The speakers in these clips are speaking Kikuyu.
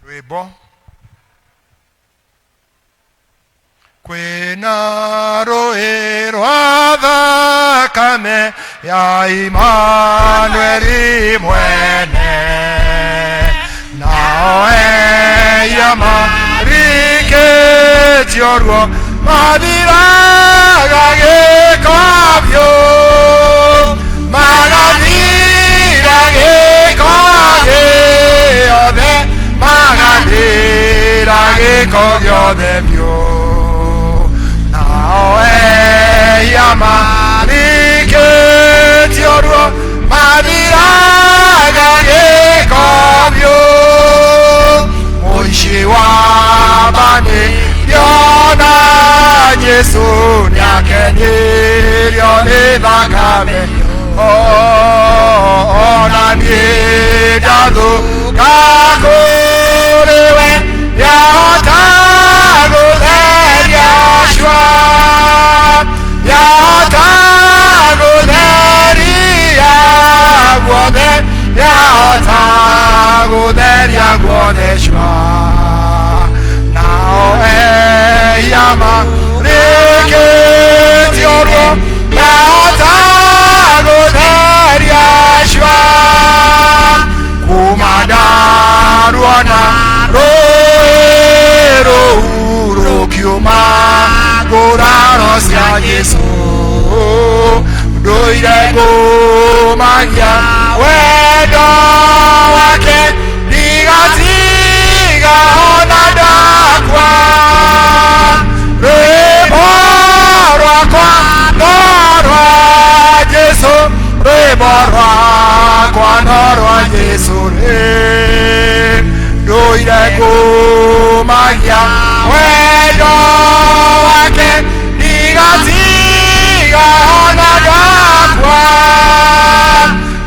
Rwĩmbo kwĩna rũĩ rwa thakame ya Imanueli mwene, nao eia marikĩtio ruo mathiraga gĩko biũ, magathira gĩko gĩothe, magathira gĩko gĩothe biũ, nao eia marikĩtio ruo mathiraga gĩko biũ. Mũici wa mbanĩ ndiona Jesu nĩakenirio nĩ thakame, ona niĩ ndathũka kũrĩ we, yahota gũtheria cua, yahota gũtheria guothe, yahota gũtheria guothe cua, nao eia marĩkĩtio ruo yahota gũtheria cua, kuma ndaruona rũĩ rũu rũkiuma nguraro cia Jesũ, ndũire ngũmagia wendo wake, ndigatiga ona ndakua. Rwĩmbo rwakwa no rwa Jesũ, rwĩmbo rwakwa no rwa Jesũ rĩ, ndũire ngũmagia wendo wake, ndigatiga ona ndakua.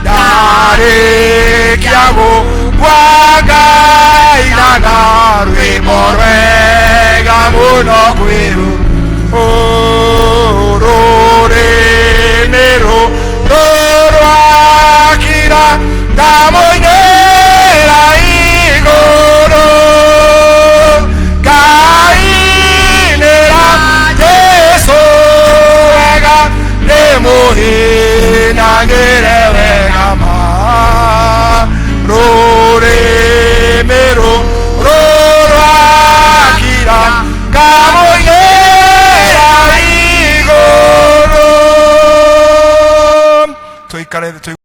Ndarĩkia gũkua ngainaga rwĩmbo rwega mũno kwĩru rũrĩmĩ rũrũ rwakira, ndamũinĩra igũrũ, ngainĩra Jesũ wega, ndĩmũinagĩre.